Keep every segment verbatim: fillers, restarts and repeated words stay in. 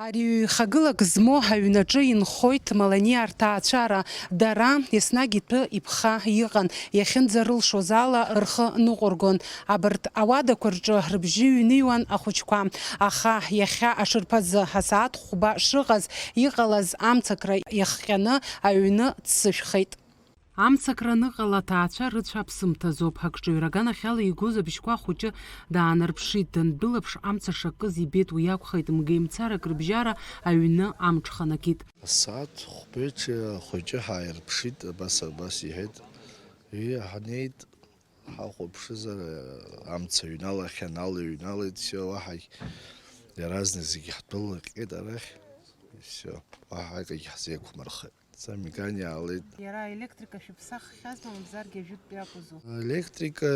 Ари ҩ-хагылак змоу аҩнаҿы инхоит Маланиа рҭаацәара. Дара еснагь иҭәы иԥха иҟан, иахьынӡарылшоз ала рхы ныҟәыргон. Абарҭ ауадақәа рҿы рыбжьы ҩныҩуан ахәыҷқәа. Аха иахьа ашарԥазы асааҭ хәба шыҟаз, иҟалаз амцакра иахҟьаны аҩны ццышәхеит. Амцакра аныҟала, аҭаацәа рыцәа аԥсымҭазоуп. Акҿаҩра аганахьала игоз абжьқәа ахәыҷы даанарԥшит. Дандәылыԥш, амца шакыз ибеит, уи акәхеит, мгеимцарак рыбжьара аҩны амҽханакит. Асааҭ хәбеиҿ ахәыҷы ҳааирԥшит, абас, абас иҳәеит. Ҩы ҳнеит, ҳахәаԥшызар, амца ҩналахьан, ала ҩналеит, все, уаҳагь иаразнак зегьы ҳдәылыҟьҟьеит арахь, все, уаҳа акагь ҳзеиқәмырхеит. Самиган иаалеит. Иара аелектрика шәыԥсаххьазма, мамзаргьы ажәытәтәи акәызу? Аелектрика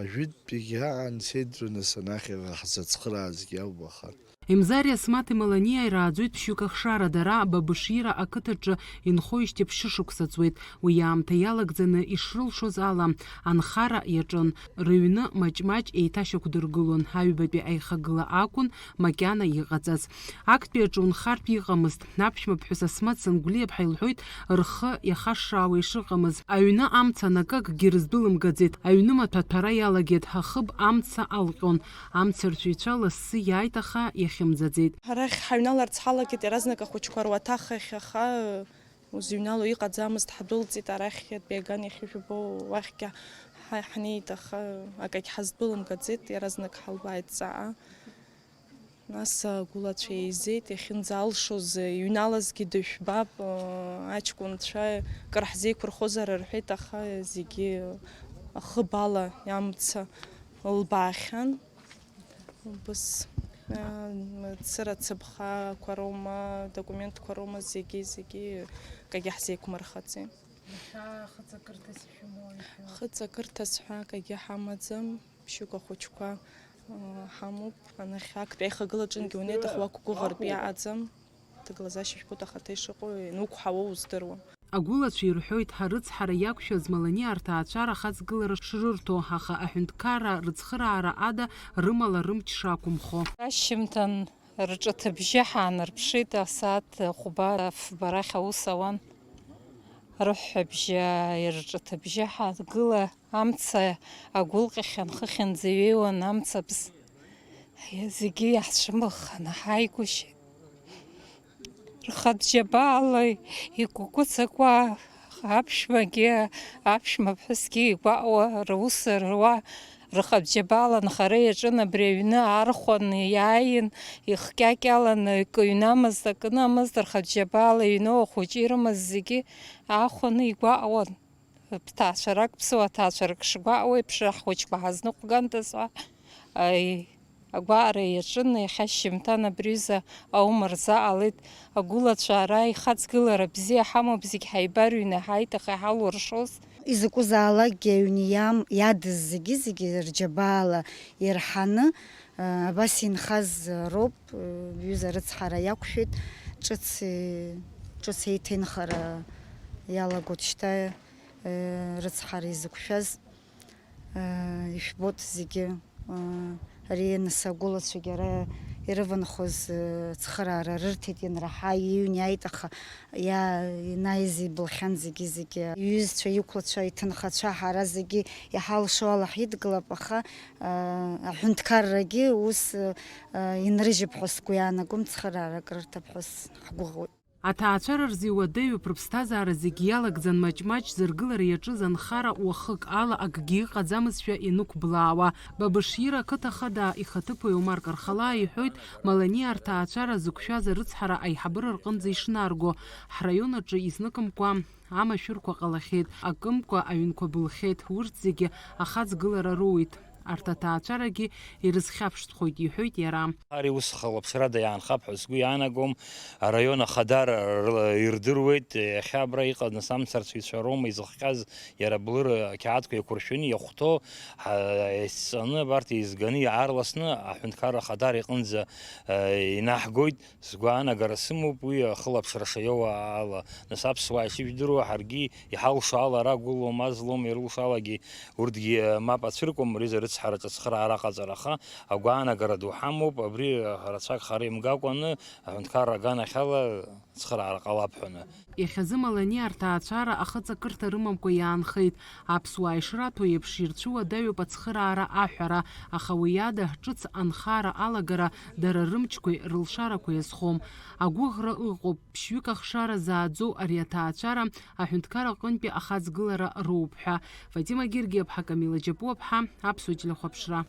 ажәытәтәигьы аан сеидру, нас анахьаҟа ҳзацхыраазгьы ауп, аха. Имзари Асмаҭи Маланиа ирааӡоит ԥшьҩык ахшара, дара Бабышира ақыҭаҿы инхоижьҭеи ԥшьышықәса ҵуеит. Уи аамҭа иалагӡаны ишрылшоз ала, анхара иаҿын. Рыҩны маҷ-маҷ еиҭашьақәдыргылон. Аҩбатәи аихагыла акәын макьана иҟаҵаз. Актәи аҿы унхартә иҟамызт. Аԥшәмаԥҳәыс Асмаҭ Сангәлиаԥҳа илҳәоит, рхы иахашшаауа ишыҟамыз. Аҩны амца анакы акгьы рыздәылымгаӡеит. Аҩны маҭәа аҭәара иалагеит. Ахыб амца алҟьон. Амца рҵәҩцәа лассы иааит, аха иахьымӡаӡеит. Арахь ҳаҩналарц ҳалагеит иаразнак ахәыҷқәа руаҭах ахь, аха узыҩнало иҟаӡамызт, ҳдәылҵит арахь, атәи аган иахьыжәбо уахьгьы ҳа-, ҳнеит, аха акагь ҳаздәылымгаӡеит, иаразнак ҳалбааит ҵаа. Нас агәылацәа еизеит, иахьынӡалшоз, иҩналазгьы дышәбап, аҷкәынцәа кыр ҳзеиқәырхозар рҳәеит, аха зегьы ахыб ала амца лбаахьан. Убыс, а, цыра цыԥхақәа роума, документқәа роума, зегьы, зегьы акагьы ҳзеиқәмырхаӡеит. Иахьа хыҵакырҭас ишәымоу, ишәымоу? Хыҵакырҭас ҳәа акагьы ҳамаӡам, ԥшьҩык ахәыҷқәа, а, ҳамоуп. Анахь актәи аихагылаҿынгьы унеит, аха уақәгәыӷыртә иаҟаӡам. Ҭагылазаашьа шәгәы ахаҭа ишыҟоу иануқәҳауоу уздыруам. Агәылацәа ирҳәоит, ҳарыцҳара иақәшәаз Маланиа рҭаацәара ахаҵгылара шрырҭо, аха аҳәынҭқарра рыцхыраара ада рымала рымч шақәымхо. Ашьжьымҭан рҿыҭыбжьы ҳаанарԥшит, асааҭ хәба фба рахь аус ауан. Рыҳәҳәабжьы, рҿыҭыбжьы ҳагыла, амца агәылҟьахьан, хыхьынӡа иҩеиуан амцабз. Зегьы иаҳцәымыӷханы ҳааигәышьеит. Рхатә џьабаала икәакәыцакуа аԥшәмагьы, аԥшәмаԥҳәысгьы игәаҟуа, рус руа, рхатә џьабаала анхара иаҿын, абри аҩны аархәаны иааин, ихкьакьаланы, акы ҩнамызт, акы намызт, рхатә џьабаала иҩноу ахәыҷы ирымаз зегьы аахәаны игәаҟуан. Ԥҭацәарак, ԥсуа ҭаацәарак шгәаҟуа еиԥш, ҳхәыҷқәа ҳазныҟәгандаз ҳәа, аи, агәаҟра иаҿын. Иахьа шьжьымҭан абри аҩыза аума рзаҟалеит. Агәылацәа ара ихаҵгылара бзиа ҳамоуп, зегь ҳаибарыҩны ҳааит, аха иҳалуршоз. Изакәызаалакгьы аҩны иам-, иадыз зегьы-зегьы рџьабаала ирҳаны, а, абас инхаз роуп, а, ҩыза рыцҳара иақәшәеит, ҿыц, е-, ҿыц еиҭенхара иалагоит шьҭа. Рыцҳара изықәшәаз, ишәбоит зегьы. Ари анасыгәылацәагьы ара ирыванхоз цхыраара рырҭеит, ианраҳа иҩны иааит, аха иа-, инаиз ибылхьан зегьы-зегьы. Иҩызцәа, иқәлацәа, иҭынхацәа, ҳара зегьы иҳалшо ала ҳидгылап, аха аҳәынҭқаррагьы ус инрыжьып ҳәа сгәы иаанагом, цхыраарак рырҭап ҳәа ҳгәыӷуеит. Аҭаацәара рзы иуадаҩуп, рыԥсҭазаара зегьы иалагӡан маҷ-маҷ зыргылара иаҿыз анхара уахык ала акгьы ыҟаӡамызшәа ианықәблаауа. Бабышира ақыҭа хада ихаҭыԥуаҩ Омар Кархалаа иҳәоит, Маланиа рҭаацәара зықәшәаз арыцҳара аиҳабыра рҟынӡа ишнарго, ҳраион аҿы изныкымкәа амашәырқәа ҟалахьеит, акымкәа аҩнқәа былхьеит, урҭ зегьы ахаҵгылара роуит. Арҭ аҭаацәарагьы ирызхьаԥштәхоит, иҳәоит иара. Ари ус хылаԥшрада иаанхап ҳәа сгәы иаанагом, араион ахадара рла-, ирдыруеит, иахьа абра иҟаз нас амцарцәаҩцәа роума изыхҟьаз, иара блыр ақьаадқәа еиқәыршәаны иахәҭоу, ҳа-, есҵаны абарҭ еизганы иаарласны аҳәынҭқарра ахадара иҟынӡа, э, инаҳгоит. Сгәаанагара сымоуп уи ахылаԥшра шаиоуа ала. Нас аԥсуаа ишыжәдыруа, ҳаргьы иҳалшо ала ара гәылома, злома ирылшо алагьы урҭгьы, э, мап ацәыркуам, рҩыза Ҳара ацхыраара аҟаҵара, аха агәаанагара ду ҳамоуп, абри рацәак хара имгакәаны аҳәынҭқарра аганахьала ацхыраара ҟалап ҳәаны. Иахьазы Маланиа рҭаацәара ахыҵакырҭа рымамкәа иаанхеит. Аԥсуаа ишраҭо еиԥш, ирцәыуадаҩуп ацхыраара аҳәара, аха уи ада ҿыц анхара алагара дара рымчқәеи рылшарақәеи азхом. Агәыӷра ыҟоуп, ԥшьҩык ахшара зааӡоу ари аҭаацәара аҳәынҭқар аҟынтәи ахаҵгылара роуп ҳәа. Фатима Гергиаԥҳа, Камила Џьапуаԥҳа, Аԥсуа телехәаԥшра.